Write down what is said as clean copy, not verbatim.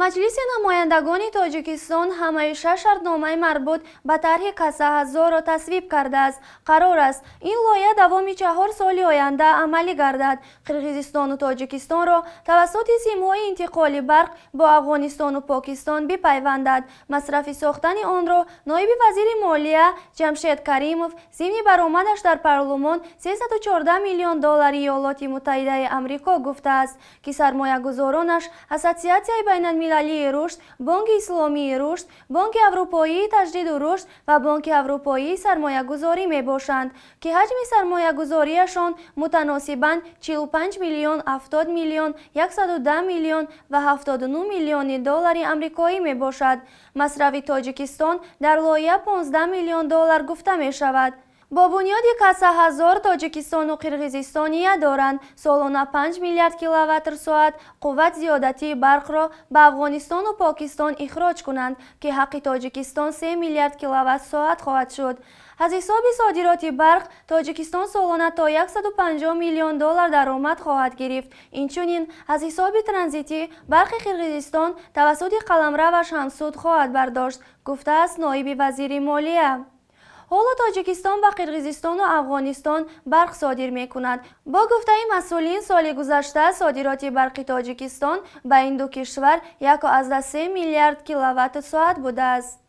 Маҷлиси намояндагони Тоҷикистон ҳамаи шаш шартномаи марбут ба тарҳи Каса ҳазорро тасвиб кардааст. Қарор аст, ин лоиҳа давоми 4 соли оянда амалӣ гардад. Қирғизистону Тоҷикистонро тавассути симҳои интиқоли барқ бо Афғонистону Покистон бипайвандад. Масрафи сохтани онро ноиби вазири молия Ҷамшед Каримов зимни баромадаш дар парлумон 314 миллион доллари Иёлоти Муттаҳидаи Амрико гуфтааст, ки сармоягузоронаш Ассотсиатсияи байналмилалии рушд, Бонки исломии рушд, Бонки аврупоии таҷдиду рушд ва Бонки аврупоии сармоягузорӣ мебошанд, ки ҳаҷми сармоягузориашон мутаносибан 45 миллион, 70 миллион, 110 миллион ва 79 миллиони доллари амрикоӣ мебошад. Масрафи Тоҷикистон дар лоиҳа 15 миллион доллар гуфта мешавад. Бо бунёди Каса ҳазор Тоҷикистону Қирғизистон ният доранд солона 5 миллиард киловаттр-соат қувват зиёдатии барқро ба Афғонистону Покистон ихроҷ кунанд, ки ҳаққи Тоҷикистон 3 миллиард киловатт-соат хоҳад шуд. Аз ҳисоби содироти барқ Тоҷикистон солона то 150 миллион доллар даромад хоҳад гирифт. Инчунин аз ҳисоби транзити барқи Қирғизистон тавассути қаламраваш ҳам суд хоҳад бардошт, гуфтааст ноиби вазири молия. Ҳоло Тоҷикистон ба Қирғизистону Афғонистон барқ содир мекунад. Бо гуфтаи масъулин, соли гузашта содироти барқи Тоҷикистон ба ин ду кишвар 1,3 миллиард киловатт соат будааст.